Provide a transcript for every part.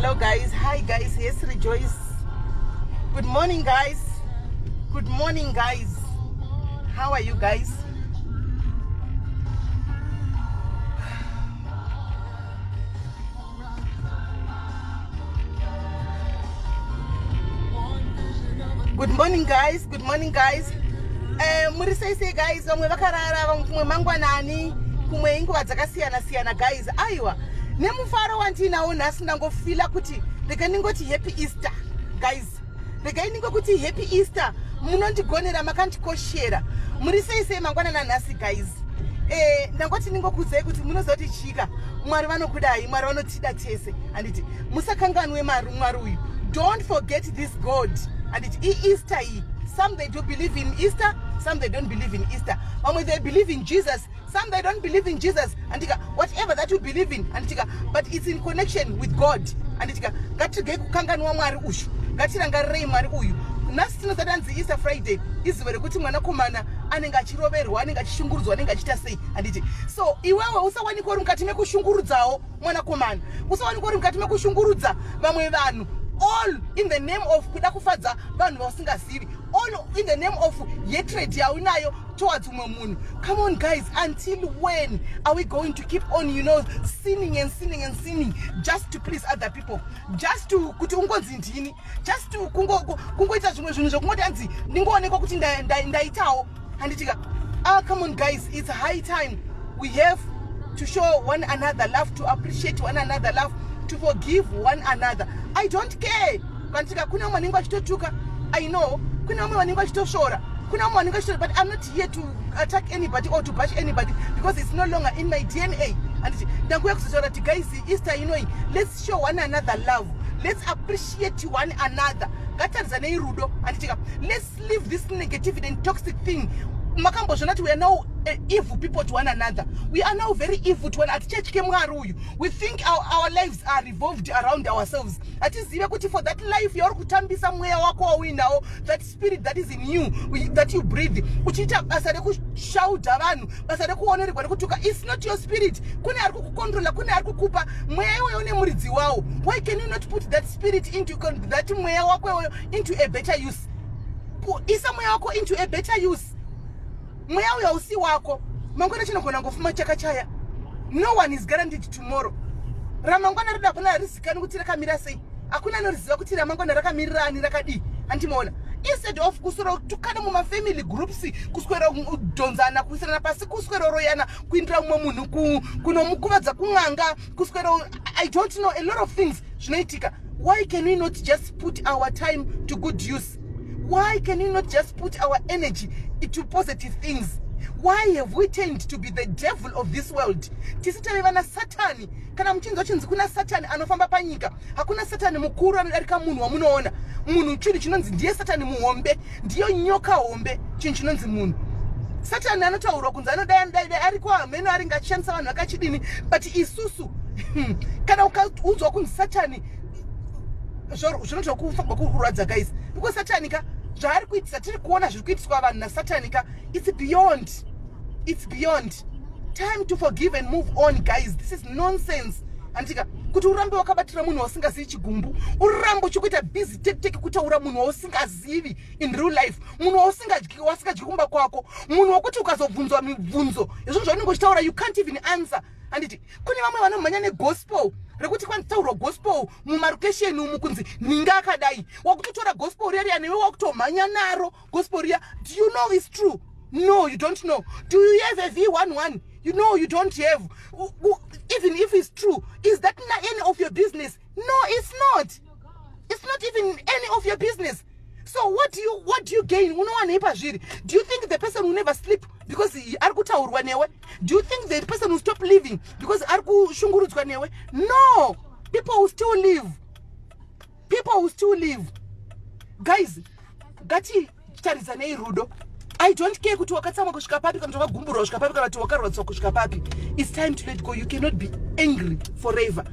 Hello guys, hi guys, yes Rejoice. Good morning guys. Good morning guys. How are you guys? Good morning guys, good morning guys. Eh, muri sei sei guys, vamwe vakarara, vamwe kumwe mangwanani, kumwe inguva dzakasiyana siyana guys. Aiwa, nemufaro wandinawo nhasi ndangofila kuti rega ndingoti happy Easter guys. Regai ndingokuti happy Easter, munondigonera makandikoshera. Muri sei sei mangwanana nhasi guys. Eh, ndangoti ndingokuudzai kuti munoziva kuti chika Mwari vanokudai, Mwari vanotida tese. Handiti musakanganwe Mwari uyu. Don't forget this God. Handiti iEaster iyi. Some they do believe in Easter, some they don't believe in Easter. Vamwe they believe in Jesus, some they don't believe in Jesus. Handitika whatever that you believe in, handitika, but it's in connection with God. Handitika ngatirege kukanganwa Mwari uyu. Ngatirangarirei Mwari uyu. Nhasi tinozati anzi Easter Friday izuva rekuti mwanakomana anenge achiroverwa, anenge achishungurudzwa, anenge achiita sei, handiti? So iwewe usawanikwa uri mukati mekushungurudzawo mwanakomana, usawanikwa uri mukati mekushungurudza vamwe vanhu, all in the name of kuda kufadza vanhu vausingazivi, all in the name of hatred yaunayo towards umwe munhu. Come on guys, until when are we going to keep on, you know, sinning and sinning and sinning just to please other people, just to kuti ungonzi ndini, just to kungoita zvimwe zvinhu zvekungoti anzi ndingoonekwa kuti ndaitawo, handitika? Ah, come on guys, it's high time we have to show one another love, to appreciate one another love, to forgive one another. I don't care kanditika kune vamwe vanenge vachitotuka, I know kune vamwe vanenge vachitosvora, kune vamwe vanenge vachito, but I'm not here to attack anybody or to bash anybody because it's no longer in my DNA. Handiti ndanguya kuzotaura kuti guys, Easter inoi, let's show one another love, let's appreciate one another, ngataridzanei rudo, handitika? Let's leave this negativity and toxic thing. Makambozvona kuti we are now evil people to one another. We are now very evil to one. Hatichatye Mwari uyu. We think our lives are revolved around ourselves. Hatizive kuti for that life yauri kutambisa mweya wako wauinawo, that spirit that is in you, that you breathe, uchiita basa rekushauda vanhu, basa rekuonererwa, rekutuka, it's not your spirit. Kune ari kukukontrola, kune ari kukupa mweya iwoyo, une muridzi wawo. Why can you not put that spirit into that mweya wako iwoyo into a better use? Isa mweya wako into a better use. Mweya uyo hausi wako, mangwana chinogona ngofuma chakachaya. No one is guaranteed tomorrow. Ramangwana redu hakuna harizikani kuti rakamira sei, hakuna anoriziva kuti ramangwana rakamirira ani, rakadii, handimaona? Instead of kuswera kutukana mumafamily groups, kuswera kudhonzana, kuisirana pasi, kuswera royana, kuindira mumwe munhu kunomukuvadza kun'anga, kuswera, I don't know, a lot of things zvinoitika. Why can we not just put our time to good use? Why can we not just put our energy into positive things? Why have we turned to be the devil of this world? Tisi tave vana Satani. Kana muchinzwa chinzi kuna Satani anofamba panyika, hakuna Satani mukuru anodarika munhu wamunoona. Munhu chinhu chinonzi ndiye Satani muhombe, ndiyo nyoka hombe, chinhu chinonzi munhu. Satani anotaurwa kunzi anodai, anodai, dai ariko hameno aringe achishandisa vanhu vakachidini, but isusu kana ukaudzwa kunzi Satani, zvinotokufa kurwadza guys, because Satani ka, zvaari kuitisa, tiri kuona zviri kuitiswa vanhu naSatani ka, it's beyond, it's beyond. Time to forgive and move on guys. This is nonsense, handitika? Kuti urambe wakabatira munhu wausingazivi chigumbu, urambe uchikuita busy tekiteki kutaura munhu wausingazivi in real life, munhu wasingadyi kumba kwako, munhu wokuti ukazobvunzwa mibvunzo izvo zvaunenge uchitaura, you can't even answer, handiti? Kune vamwe vanomhanya negospel rekuti kwanitaurwa gospel mumarokesheni umu kunzi ninga akadai, wakutotora gospel riya riya newe wakutomhanya naro gospel riya. Do you know is true? No, you don't know. Do you have a V11? You know you don't have. Even if it's true, is that not any of your business? No, it's not. It's not even any of your business. So what do you gain? Unowanei pazviri? Do you think the person will never sleep because ari kutaurwa newe? Do you think the person will stop living because ari kushungurudzwa newe? No, people will still live, people will still live. Guys, ngatitaridzanei rudo. I don't care kuti wakatsamwa kusvika papi, kana kuti wakagumburwa kusvika papi, kana kuti wakarwadziswa kusvika papi. It's time to let go. You cannot be angry forever.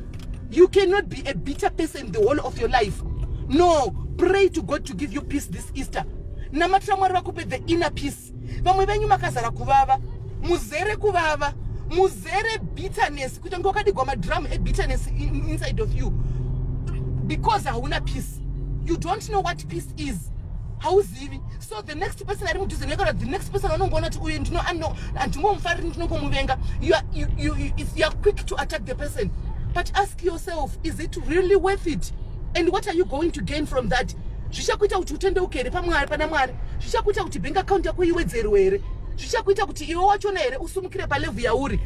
You cannot be a bitter person the whole of your life. No, pray to God to give you peace this Easter. Namatira Mwari vakupe the inner peace. Vamwe venyu makazara kuvava, muzere kuvava, muzere bitterness, kuita kunge wakadigwa madrum ebitterness inside of you. Because hauna peace. You don't know what peace is. Hauzivi. So the next person ari mudhuze nekana the next person anongoona kuti uyu ndino handingomufariri, ndinongomuvenga. You are quick to attack the person. But ask yourself, is it really worth it? And what are you going to gain from that? Zvichakuita kuti utendeuke here pamwari, pana Mwari? Zvichakuita kuti bank account yako iwedzerwe here? Zvichakuita kuti iwe wachona here usumukire palevel yauri?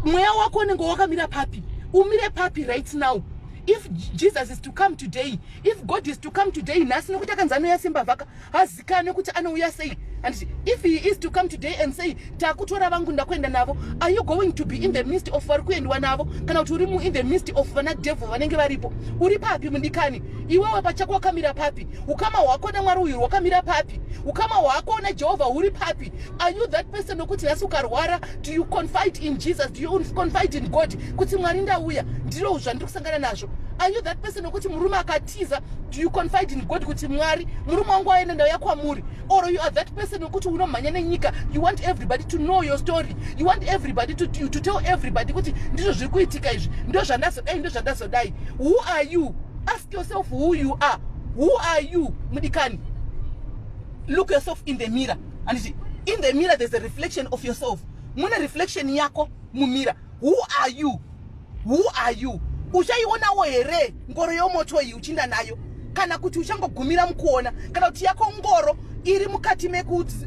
Mweya wako unenge wakamira papi? Umire papi right now? If Jesus is to come today, if God is to come today, nhasi, nokuti akanzi anouya sembavhaka, hazikanwe kuti anouya sei, anditi? If he is to come today and say, "Takutora vangu, ndakuenda navo," are you going to be in the midst of vari kuendwa navo, kana kuti uri in the midst of vana devil vanenge varipo? Uri papi, mudikani? Iwewe pachako wakamira papi? Ukama hwako naMwari uyu hwakamira papi? Ukama hwako naJehovha huri papi? Are you that person nokuti nhasi ukarwara, do you confide in Jesus? Do you confide in God kuti, "Mwari, ndauya, ndiro zvandiri kusangana nazvo"? Are you that person nokuti murume akatiza, do you confide in God kuti, "Mwari, murume wangu aenda, ndauya kwamuri"? Or you are that person nokuti unomhanya nenyika, you want everybody to know your story, you want everybody to tell everybody kuti ndizvo zviri kuitika izvi, ndo zvandazodai, ndo zvandazodai? Who are you? Ask yourself who you are. Who are you, mudikani? Look yourself in the mirror, anditi? In the mirror there's a reflection of yourself. Mune reflection yako mumirror. Who are you? Who are you? Uchaionawo here ngoro yomoto iyi uchinda nayo, kana kuti uchangogumira mukuona, kana kuti yako ngoro iri mukati mekunzi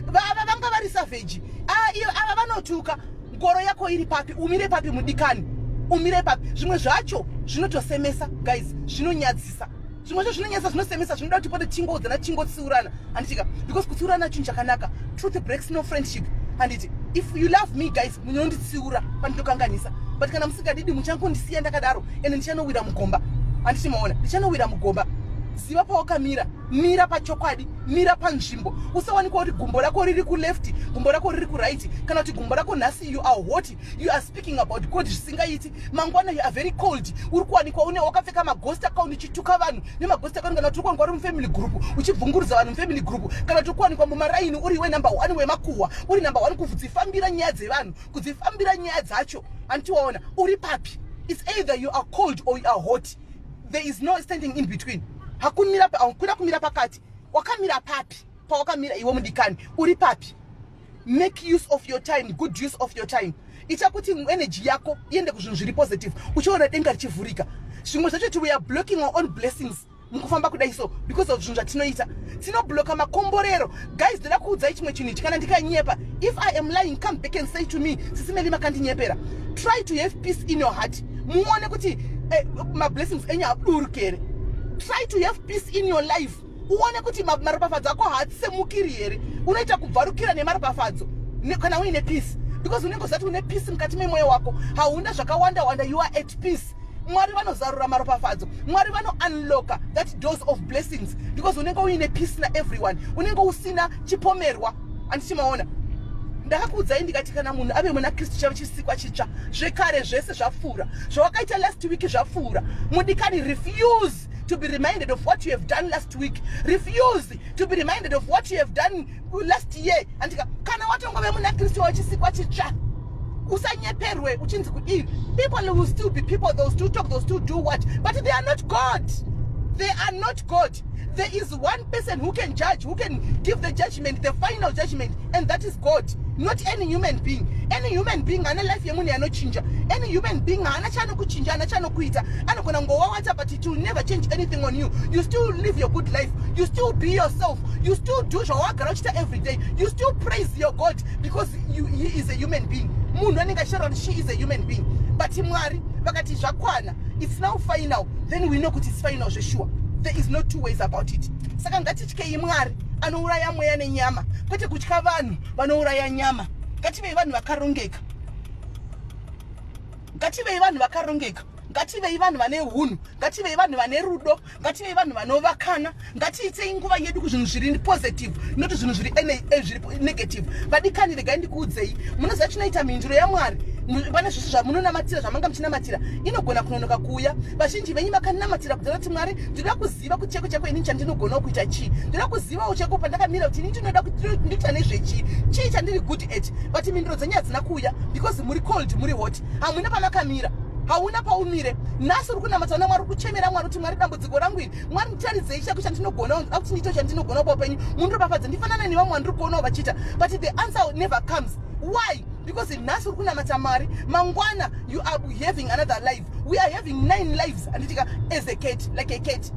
vava vanga vari savage, ava vanotuka? Ngoro yako iri papi? Umire papi, mudikani? Umire papi? Zvimwe zvacho zvinotosemesa, guys, zvinonyadzisa. Zvimwe zvacho zvinonyadzisa, zvinosemesa, zvinoda kuti pote tingoudzana, tingotsiurana, handitika? Because kutsiurana chinhu chakanaka. Truth breaks no friendship, handiti? If you love me, guys, munonditsiura pandinokanganisa. But kana musingadidi, muchangondisiya ndakadaro, ende ndichanowira mugomba, handiti? Maona, ndichanowira mugomba. Ziva pawakamira. Mira pachokwadi, mira panzvimbo. Usawanikwa kuti gumbo rako riri kuleft, gumbo rako riri kuright, kana kuti gumbo rako nhasi you are hot, you are speaking about God zvisingaiti, mangwana you are very cold. Uri kuwanikwa une wakapfeka maghost account, uchituka vanhu nemaghost account, kana kuti uri kuwanikwa uri mufamily group, uchibvungurudza vanhu mufamily group, kana kuti uri kuwanikwa mumaraini uri iwe number one wemakuhwa, uri number one kudzifambira nyaya dzevanhu, kudzifambira nyaya dzacho, handitiwaona? Uri papi? It's either you are cold or you are hot. There is no standing in between. Hakuna kumira pakati. Wakamira papi? Pawakamira iwe, mudikani, uri papi? Make use of your time, good use of your time. Ita kuti energy yako iende kuzvinhu zviri positive, uchiona denga richivhurika. Zvimwe zvacho ti we are blocking our own blessings mukufamba kudai so because of zvinhu zvatinoita. Tinobloka makomborero. Guys, ndoda kuudzai chimwe chinhu ichi. Kana ndikanyepa, if I am lying, come back and say to me, "Sisi Melly, makandinyepera." Try to have peace in your heart, muone kuti mablessings enyu aburuke here. Try to have peace in your life, uone kuti maropafadzo ako haatsemukiri here. Unoita kubvarukira nemaropafadzo kana uine peace, because unenge usati une peace mukati memwoyo wako. Hauna zvakawanda wanda, you are at peace. Mwari vanozarura maropafadzo. Mwari vanounlocka that doors of blessings because unenge uine peace naeveryone, unenge usina chipomerwa, handichimaona? Ndakakuudzai ndikati kana munhu ave muna Kristu, chave chisikwa chitsva, zvekare zvese zvapfuura. Zvawakaita last week zvapfuura, mudikani. Refuse to be reminded of what you have done last week. Refuse to be reminded of what you have done last year, andika? Kana watongove muna Kristu, wachisikwa chitsva. Usanyeperwe uchinzi kudii. People will still be people. They'll still talk, they'll still do what, but they are not God. They are not God. There is one person who can judge, who can give the judgment, the final judgment, and that is God, not any human being. Any human being ane life yemunhu yanochinja. Any human being haana chaanokuchinja, haana chaanokuita. Anogona kungowawata, but it will never change anything on you. You still live your good life, you still be yourself, you still do zvawagara uchiita every day, you still praise your God, because he is a human being. Munhu anenge achitaura kuti she is a human being. But Mwari vakati zvakwana, it's now final, then we know kuti it's final zvesure. There is no two ways about it. Saka ngatityei Mwari anouraya mweya nenyama, kwete kutya vanhu vanouraya nyama. Ngativei vanhu vakarongeka, ngativei vanhu vakarongeka, ngativei vanhu vane unhu, ngativei vanhu vane rudo, ngativei vanhu vanovakana. Ngatiitei nguva yedu kuzvinhu zviri positive, not zvinhu zviri zviri negative. Vadikani, regai ndikuudzei. Munoziva chinoita mhinduro yaMwari pane zvese zvamunonamatira, zvamanga muchinamatira, inogona kunonoka kuuya. Vazhinji venyu makanamatira kudhara kuti, "Mwari, ndinoda kuziva kuti cheko chako inini chandinogonawo kuita chii. Ndinoda kuzivawo cheko pandakamira kuti ini ndinoda kuti ndinoita nezvechii, chii chandiri good at." But mhinduro dzenyu hadzina kuuya because muri cold, muri hot, hamuna pamakamira. Hauna paumire. Nhasi uri kunamata naMwari, uri kuchemera Mwari kuti, "Mwari, dambudziko rangu iri, Mwari, nditaridzei chako chandinogona ndoda kuti ndiite chandinogona paupenyu, mundiropafadze ndifanane nevamwe vandiri kuonawo vachiita." But the answer never comes. Why? Because nhasi uri kunamata Mwari, mangwana you are having another life. We are having nine lives, handitika? As a cat, like a cat,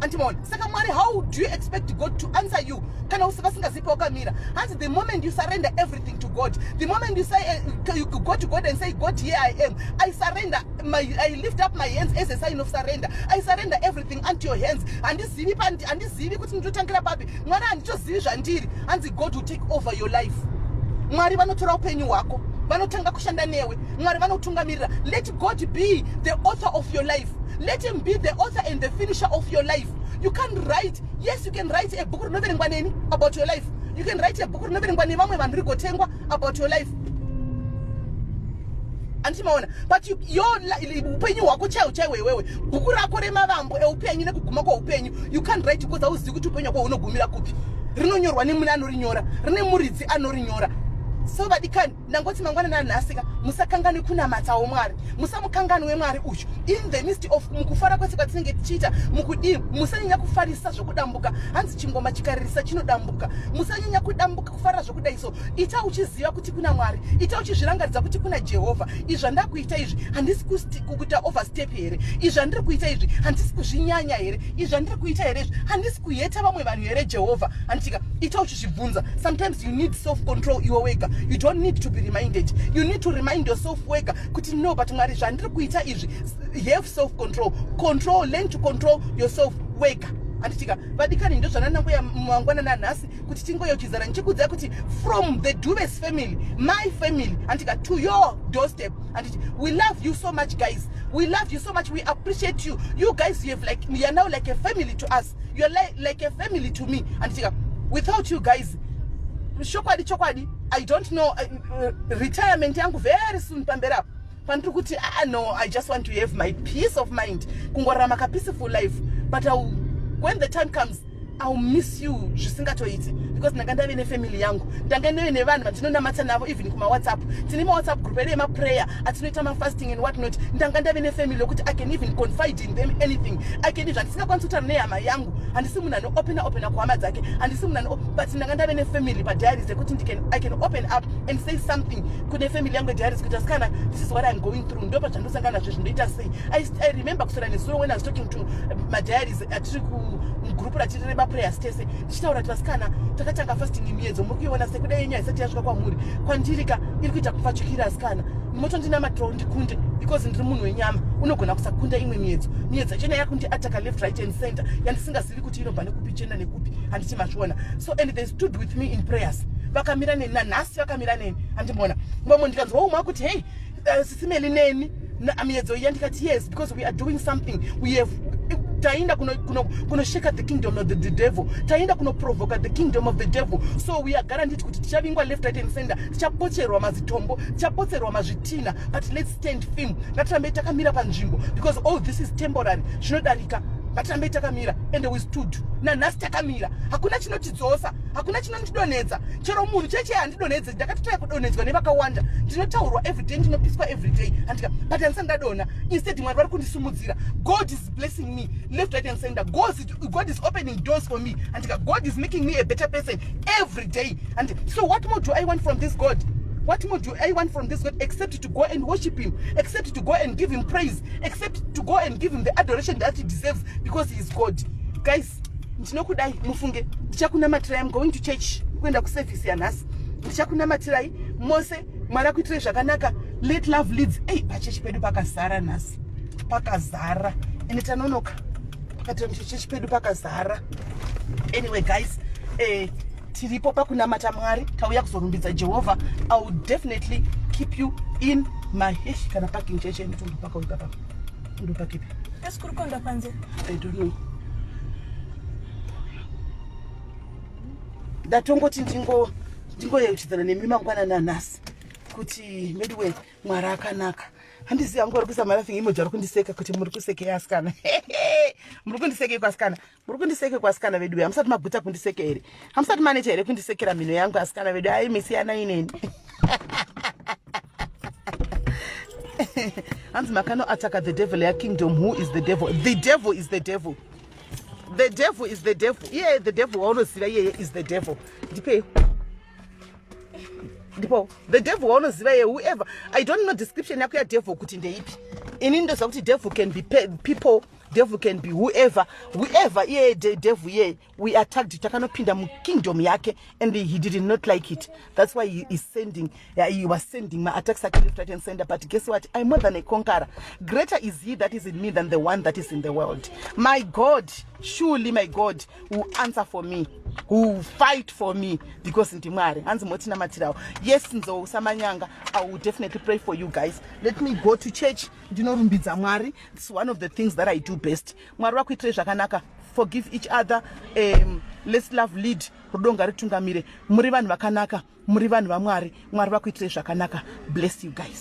andimaona. Saka Mwari, how do you expect God to answer you kana vasingazivi pawakamira? Hanzi the moment you surrender everything to God, the moment you say, you go to God and say, "God, here I am. I surrender my, I lift up my hands as a sign of surrender. I surrender everything unto your hands. Handizivi, handizivi kuti ndinotangira papi. Mwari, handitozivi zvandiri." Hanzi God will take over your life. Mwari vanotora upenyu hwako, vanotanga kushanda newe. Mwari vanokutungamirira. Let God be the author of your life. Let him be the author and the finisher of your life. You can write, yes, you can write a book rinoverengwa neni about your life. You can write a book rinoverengwa nevamwe vanhu, rigotengwa about your life, andichimaona. But upenyu hwako chaiwo chaiwo, iwewe, bhuku rako remavambo eupenyu nekuguma kweupenyu, you can't write, because hauzivi kuti upenyu hwako hunogumira kupi. Rinonyorwa nemune anorinyora, rine muridzi anorinyora. So vadikani, ndangoti mangwanani anhasika, musakanganwe kunamatawo Mwari. Musamukanganwe Mwari uyu in the midst of mukufara kwese kwatinenge tichiita. Mukudii? Musanyanya kufarisa zvokudambuka. Hanzi chingoma chikaririsa chinodambuka. Musanyanya kudambuka, kufarira zvokudai. So ita uchiziva kuti kuna Mwari. Ita uchizvirangaridza kuti kuna Jehovha. Izvi zvandakuita izvi, handisi kuita overstep here? Izvi zvandiri kuita izvi, handisi kuzvinyanya here? Izvi zvandiri kuita here izvi, handisi kuhurta vamwe vanhu here, Jehovha? Handitika? Ita uchizvibvunza. Sometimes you need self control iwe wega. You don't need to be reminded. You need to remind yourself wega kuti, "No, but Mwari, zvandiri kuita izvi." Have self control. Control, learn to control yourself wega, handitika? Vadikani, ndo zvananangoya mangwanani anhasi kuti tingoyeuchidzana, ndichikudzai kuti from the Duves family, my family, handika, to your doorstep, handiti? We love you so much, guys. We love you so much. We appreciate you. You guys, you have like, you are now like a family to us. You are like a family to me, handitika? Without you guys, chokwadi chokwadi, I don't know. Retirement yangu very soon pamberi apo, pandiri kuti, "Ah, no, I just want to have my peace of mind, kungorarama kapeaceful life." But I'll, when the time comes, I'll miss you zvisingatoiti, because ndanga ndave nefamily yangu, ndanga ndave nevanhu vandinonamata navo, even kumaWhatsApp. Tine maWhatsApp group edu emaprayer atinoita, mafasting and what not. Ndanga ndave nefamily yokuti I can even confide in them anything. I can, zvandisingakwanisi kutaura nehama yangu. Handisi munhu anoopena opena kuhama dzake, handisi munhu ano, but ndanga ndave nefamily padiaries yekuti I can open up and say something kune family yangu yediaries kuti, "Asikana, this is what I'm going through, ndo pazvandosangana nazvo, zvindoita sei?" I remember kuswera nezuro when I was talking to madiaries atiri kugroup ratiri remaprayers tese, ndichitaura kuti, "Vasikana, takatanga fasting, miedzo muri kuiona sekudai yenyu haisati yasvika kwamuri. Kwandirika iri kuita kupfachukira. Asikana, motondinamatirawo ndikunde, because ndiri munhu wenyama, unogona kusakunda imwe miedzo. Miedzo yachona yakundiattacka left, right and center, yandisingazivi kuti inobva nekupi, chienda nekupi." Handiti mazviona? So, and they stood with me in prayers. Vakamira neni, nanhasi vakamira neni, handimona? Vamwe ndikanzwa umwe akuti, "Hei, Sisi Melly, neni miedzo iya." Ndikati, "Yes, because we are doing something. We have taenda kunosheka the kingdom of the devil. Taenda kunoprovoka the kingdom of the devil. So we are guaranteed kuti tichavingwa left, right and center, tichapocherwa mazitombo, tichapotserwa mazvitina, but let's stand firm. Ngatirambei takamira panzvimbo, because all this is temporary, zvinodarika. Ngatirambei takamira." And we stood. Nanhasi takamira. Hakuna chinotidzosa, hakuna chinondidonhedza. Chero munhu cheche handidonhedze. Ndakatotaya kudonhedzwa nevakawanda. Ndinotaurwa everyday, ndinopiswa everyday, handika? But handisati ndadonha. Instead, Mwari vari kundisimudzira. God is blessing me left, right and center. God is opening doors for me, handika? God is making me a better person every day. And so what more do I want from this God? What more do I want from this God except to go and worship him, except to go and give him praise, except to go and give him the adoration that he deserves, because he is God? Guys, ndinokudai mufunge. Ndichakunamatirai. I'm going to church, kuenda kuservice yanhasi. Ndichakunamatirai mose. Mwari akuitirai zvakanaka. Let love leads. Ei, pachechi pedu pakazara nhasi, pakazara. Ende tanonoka, pakati chechi pedu pakazara. Anyway guys, tiripo pakunamata Mwari. Tauya kuzorumbidza Jehovha. I will definitely keep you in my hesh. Kana parking cheche ndotondopaka ipapa, ndopakipi? Asi kuri kuenda panze? I don't know. Ndatongoti ndingoyeuchidzana nemi mangwanani anhasi kuti mediwe Mwari akanaka. Handizivi hangu vari kuisa malaughing emoji, vari kundiseka kuti muri kusekei. Asikana, muri kundisekei kwasikana? Muri kundiseke kwasikana vedu? Hamusati maguta kundiseke here? Hamusati maneta here kundisekera mhino yangu, asikana vedu? Ai, misiyana ineni. Hanzi makanoataka the devil yakingdom. Who is the devil? The devil is the devil. The devil is the devil. Iye the devil waunoziva iyeye is the devil. Ndipei, ndipo the devil waunoziva iye, whoever. I don't know description yako yadevil kuti ndeipi. Ini ndoziva kuti devil can be people, devil can be whoever, whoever. Iye devil iye we attacked, takanopinda mukingdom yake and he did not like it. That's why he is sending, yeah, he was sending maattacks ake left, right and center. But guess what? I'm more than a conqueror. Greater is he that is in me than the one that is in the world. My God, surely my God will answer for me, who fight for me, because ndimwari. Hanzi motinamatirawo. Yes, Nzou Samanyanga, I will definitely pray for you guys. Let me go to church, ndinorumbidza Mwari. It's one of the things that I do best. Mwari vakuitirai zvakanaka. Forgive each other. Let's love lead. Rudo ngaritungamire. Muri vanhu vakanaka, muri vanhu vaMwari. Mwari vakuitirai zvakanaka. Bless you guys.